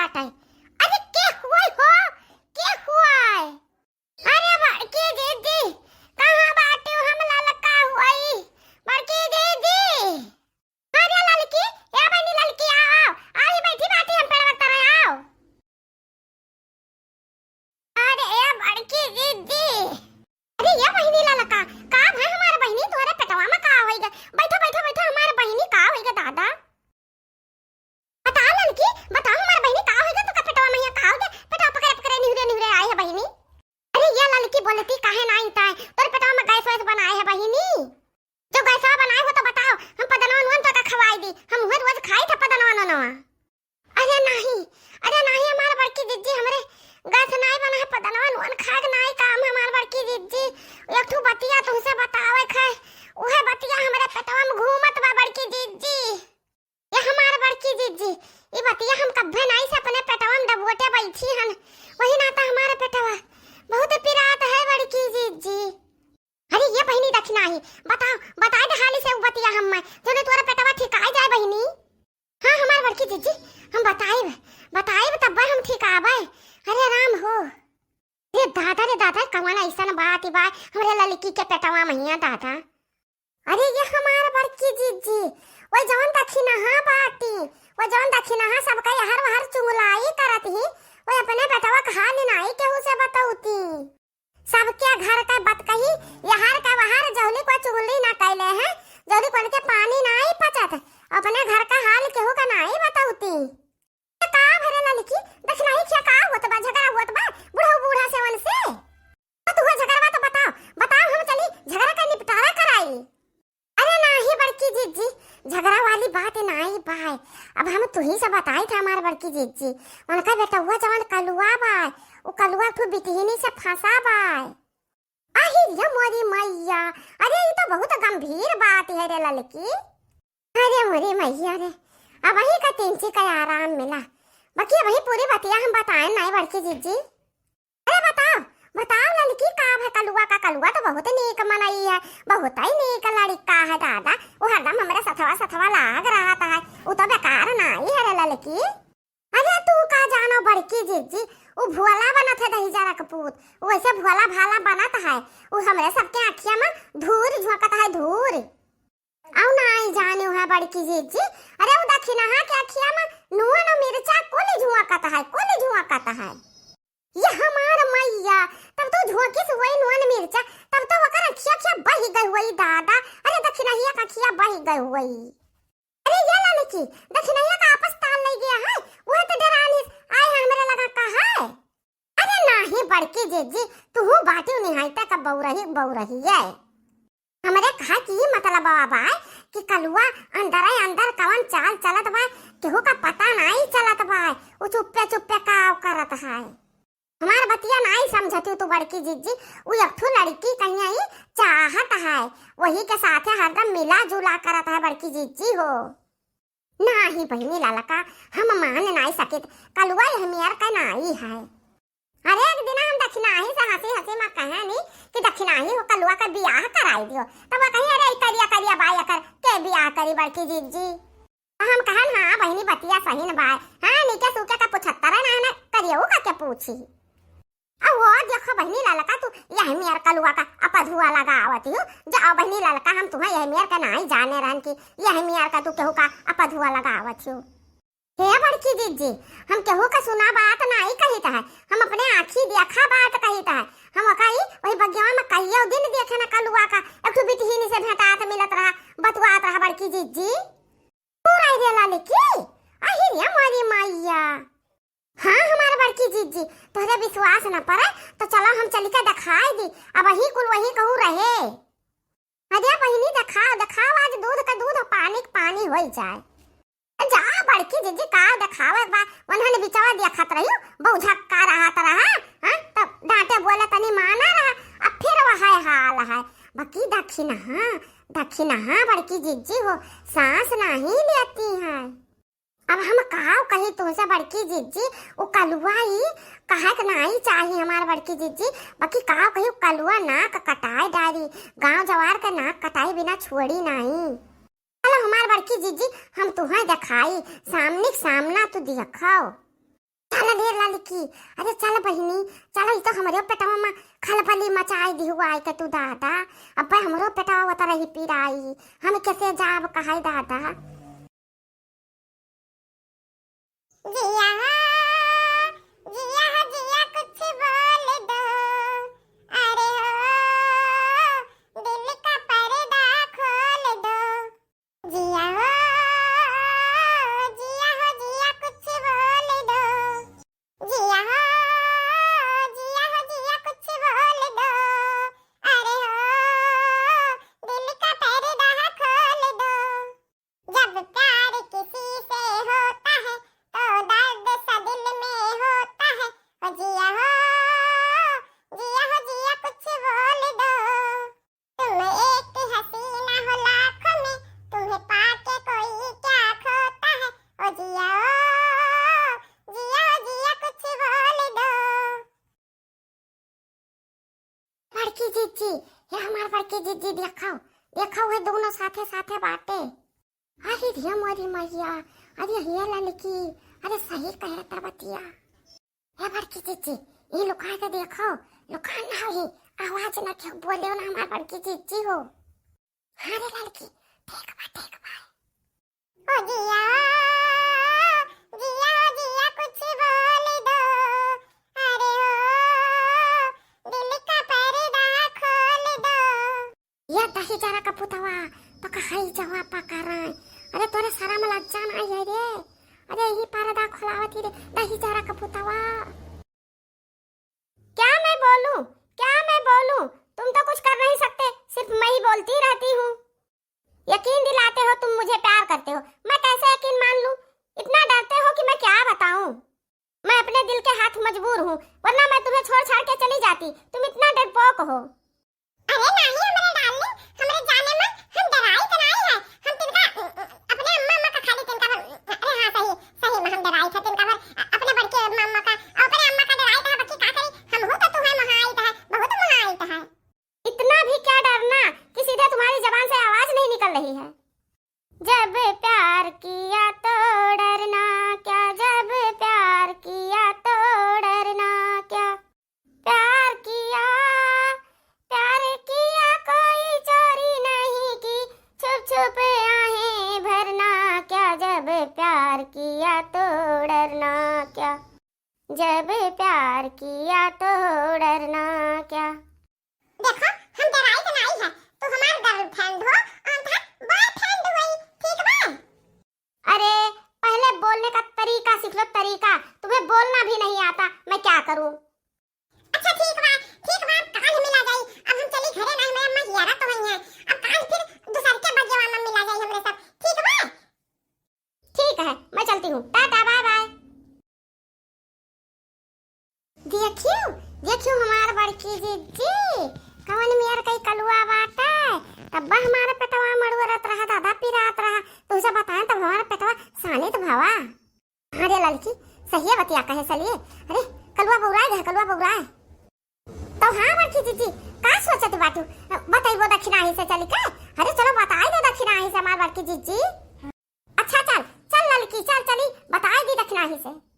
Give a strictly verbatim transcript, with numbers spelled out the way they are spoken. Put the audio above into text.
बाटे। अरे के हुई हो, के हुई? अरे बड़की दीदी, कहाँ बाटी हो हम ललका हुई? बड़की दीदी, अरे ललकी, ए बहिनी ललकी, आओ, आओ, आओ, ही बैठी बाटी हम पेड़वा तरे, आओ। अरे ए बड़की दीदी, अरे ए बहिनी ललका, का भा हमार बहिनी तोहरे पेटवा में का होइगा? बैठो, बैठो, बैठो हमार बहिनी, का होइगा दादा? बताओ ललकी, बताओ हमार बहिनी का होइगा, तोका पेटवा में हियाँ का होइगा? पेटवा पकड़े पकड़े निहुरे निहुरे आए है बहिनी। अरे ए ललकी बोलती काहे ना आई ताय, तोर पेटवा में गैस वैस बनाए है बहिनी? जो गैसवा बनाए हो तो बताओ, हम पदनवा नुअन तोका खवाई दी, हम उहे रोज खाई था पदनवा नुअनवा। अरे नाही, अरे नाही, हमार बड़की जिज्जी, हमरे गैस नाही बना है, पदनवा नुअन खाए के नाही काम है हमार बड़की जिज्जी। एक ठू बतिया तुमसे बतावे के है, उहे बतिया हमरे पेटवा में घूमत बा बड़की जिज्जी। ये हमार बड़की जिज्जी, ई बतिया हम कब्बे नाही से अपने पेटवा में दबोटे बैठी हन, वही नाता हमार पेटवा बहुत पिरात है बड़की जिज्जी। अरे ये बहिनी दखिनाही, बताओ, बताए दे हाली से उ बतिया हम्मे, जौने तोरा पेटवा ठिकाई जाए बहिनी। हाँ, हमार बड़की जिज्जी, हम बताइब, बताइब तब्बे हम ठिकाबै। अरे राम हो, रे दादा, रे दादा, कवन अइसन बात बा हमरे ललकी के पेटवा महिया दादा। अरे ये हमार बड़की जिज्जी, वो जौन दखिनहा बाटी, वो जौन दखिनहा सबका यहर वहर चुंगलाई करत ही, वो अपने पेटवा के हाल नाई केहू से बतौती। सबके घर का बतकही, यहर का वहर, जौली को चुगली ना कैले हैं, जौली को के पानी नाई पचत, अपने घर का हाल केहू का नाई बतौती। का भरे ललकी, दखिनाही खिया का होत बा, झगड़ा होत बा, बुढ़ऊ बूढ़ा से उनसे? तो तू झगड़ा बा तो बताओ, बताओ हम चली झगड़ा का निपटारा कराई। अरे नाही बड़की जिज्जी, झगड़ा वाली बात नाही बाय। अब हम तुही से बताई था हमार बड़की जिज्जी, उनका बेटउआ जवन कलुआ बाय, उ कलुआ तू बिटहिनी से फंसा बाय। आहिर ये मोरी मैया, अरे ई तो बहुत गंभीर बात है रे ललकी। अरे मोरी मैया रे, अबही का तिनची का आराम मिला, बाकी अबही पूरी बतिया हम बताए नाही बड़की जिज्जी। अरे बताओ, बताओ ललकी, का भा कलुआ का? कलुआ तो बहुत नीक मनई है, बहुत ही नीक लड़िका है दादा, वो हरदम हमरे सथवा सथवा लाग रहत है, वो तो बेकार नाई है रे ललकी। अरे तू का जानो बड़की जिज्जी, वो भोला बनत है दहिजरा के पूत, वो ऐसे भोला भाला बनत है, वो हमरे सबके अँखिया में धूर झोंकत है, धूर। अउ नाई जाने है बड़की जिज्जी, अरे वो दखिनहा के अँखिया में नून मिर्चा कुल झोंकत है, कुल झोंकत है। ये हमार मैया, तब तो झोंकिस हुई नून मिर्चा, तब तो ओकर अँखिया, अँखिया बहि गइ हुई दादा। अरे दखिनहिया का अँखिया बहि गइ हुई। अरे ये ललकी, दखिनहिया का आपस ताल लइ गया है, वह तो डरानिस आए हैं हमरे लगा का है। अरे नाही बड़की जिज्जी, तुहू बाटिउ निहाइता का बउरही, बउरही है। हमरे कहा कि ई मतलब बा कि कलुआ अंदरे अंदर कवन चाल चलत बा, केहू का पता नाई चलत बा, उ चुप्पे चुप्पे का करत है। हमार बतिया नाई समझतिउ तू बड़की जिज्जी, उ एक ठू लड़की कहिया ही चाहत है, वही के साथे हरदम मिला जुला करत है बड़की जिज्जी हो। नाही बहिनी ललका, हम मान नाई सकित, कलुआ यह मेर का नाई है। अरे एक दिन हम दखिनाही से हँसी हँसी में कहेनी कि दखिनाही हो कलुआ का बियाह कराई दियो, तब वो कही, अरे ई करिया करिया बाई एकर के बियाह करी बड़की जिज्जी। हम कहन, हाँ बहिनी बतिया सही न बाय, हाँ नीके सूके का पुछत्तर ना, ना करियो का के पूछी। अब वो देखो बहिनी ललका, तू यह मेर कलुआ का अपधुआ लगावत हो। जाओ बहिनी ललका, हम तुम्हें यह मेर का नाई जाने रहन कि यह मेर का तू केहू का अपधुआ लगावत हो। हे बड़की जिज्जी, हम केहू का सुना बात नाई कहित है, हम अपने आँखी देखा बात कहित है। हम ओका ई वही बगियावा में कइयो दिन देखे ना कलुआ का, एक ठो बिटहिनी से भेंटात मिलत रहा, बतुआत रहा बड़की जिज्जी। तू रह रे ललकी, अहि रे मोरी मैया। हाँ, हमार बड़की जिज्जी, तोहरे विश्वास न पड़े, तो चलो हम चली के देखाई दी, अबही कुल वही कहूँ रहे। अरे बहिनी, देखाओ, देखाओ, आज दूध का दूध, पानी का पानी होई जाए। जा बड़की जिज्जी, का देखावे के बा, उन्हन बिचवा देखत रहियो, बउझक्का रहत रहा, हाँ, तब डांटे बोले तनी माना रहा, अब फिर वह हाल है। बाकी दखिनहा, दखिनहा बड़की जिज्जी हो, सांस नहीं लेती है। अब हम काव कही तुमसे बड़की जिज्जी, उ कलुआ ई कहे के नाई चाही हमार बड़की जिज्जी, बाकी काव कही उ कलुआ नाक कटाए डारी, गांव जवार के नाक कटाई बिना छोड़ी नाई। चलो हमार बड़की जिज्जी, हम तुहें देखाई, सामने के सामना तू देखो। कि अरे चल बहिनी, चल, ई तो हमरो पेटवा में खलबली मचाई दिहु आइ के तू दादा। अब्बे हमरो पेटवा ओतरही पिराई, हम कैसे जाब कहै दादा। जिया हो, जिया हो, जिया कुछ बोल दो, अरे हो, दिल का पर्दा खोल दो। जिया हो, जिया हो, जिया कुछ बोल दो। जिया हो, जिया हो, जिया कुछ बोल दो। अरे हो, दिल का पर्दा खोल दो। जब प्यार किसी से होता है, तो दर्द सा दिल में होता है। ओ जिया हो, जिया हो, जिया कुछ बोल दो। तुम एक हसीना हो लाखों में, तुम्हें पाके कोई क्या खोता है। ओ जिया, ओ जिया, ओ जिया, कुछ बोल दो। बड़की जिज्जी, हे हमार बड़की जिज्जी, देखो, देखो, वे दोनों साथे साथे बाटे। अरे रे मोरी मैया, अरे हे ललकी, अरे सही कहत बतिया। ए बड़की जिज्जी, ई लुका के देखो, लुका ना होई, आवाज ना केहू बोले ना हमार बड़की जिज्जी हो। हाँ रे ललकी, ठीक बा, ठीक बा। ओ जिया, जिया, जिया कुछ बोल दो, अरे ओ, दिल का पर्दा खोल दो। या दही जरा का पुतवा, पका हई जवा पका रहे। अरे तोरे शरम लज्जा नाई है रे। अरे यही पर्दा खोलावत ही रे, दही जरा का पुतवा। क्या मैं बोलूं, क्या मैं बोलूं? तुम तो कुछ कर नहीं सकते, सिर्फ मैं ही बोलती रहती हूँ। यकीन दिलाते हो तुम मुझे प्यार करते हो, मैं कैसे यकीन मान लूं? इतना डरते हो कि मैं क्या बताऊं। मैं अपने दिल के हाथ मजबूर हूँ, वरना मैं तुम्हें छोड़ छाड़ के चली जाती। तुम इतना डरपोक हो। अरे नाहीं हमरे darling, हमरे जाने मन, हम डराई तो नाहीं है। हम तिनका, अ, अ, अपने अम्मा, अम्मा का खाली तिनका भर, अरे हाँ, सही, सही में हम डराई था तिनका भर, अ, अपने बड़के अम्मा, अम्मा का, और अपने अम्मा का डराई था, बाकी का करी, हम हो तो तुम्हें मोहाई था, बहुत मोहाई था। इतना भी क्या डरना कि सीधे तुम्हारी जबान से आवाज नहीं निकल रही है। जब प्यार किया तो डरना क्या, जब प्यार किया तो डरना क्या, प्यार किया, प्यार किया कोई चोरी नहीं की, छुप छुप आहें भरना क्या, जब प्यार किया तो डरना क्या, जब प्यार किया तो डरना क्या। देखो, हम डराई तो नाई है, तू हमार girlfriend हो, और हम तहार boyfriend होई, ठीक बा? अरे, पहले बोलने का तरीका सीख लो, तरीका। तुम्हें बोलना भी नहीं आता, मैं क्या करूं? अच्छा, ठीक बा, ठीक बा, अब काल मिला जाई। अब हम चली घरे, नाहीं, मैं अम्मा हियारा तो वही है। अब काल फिर दूसर के बगिया में मिला जाई हमरे सब, ठीक बा? ठीक है, मैं चलती हूँ, टाटा, bye bye। देखियो, देखियो हमार बड़की जिज्जी, कवन मेर कई कलुआ बाटे। तब हमारे पेटवा मड़ुअरत रहा, दादा पिरात रहा, तुमसे बताएं तब हमारा पेटवा शांत भवा। अरे ललकी, सहिए बतिया कहे सलिए। अरे कलुआ बौराए गए, कलुआ बौराए। तो हाँ बड़की जिज्जी, का सोचत बाटू? बतइबो दखिनाही से चली के? अरे चलो बताई दो दखिनाही से हमार बड़की जिज्जी। अच्छा चल, चल ललकी, चल चली, बताई दी दखिनाही से।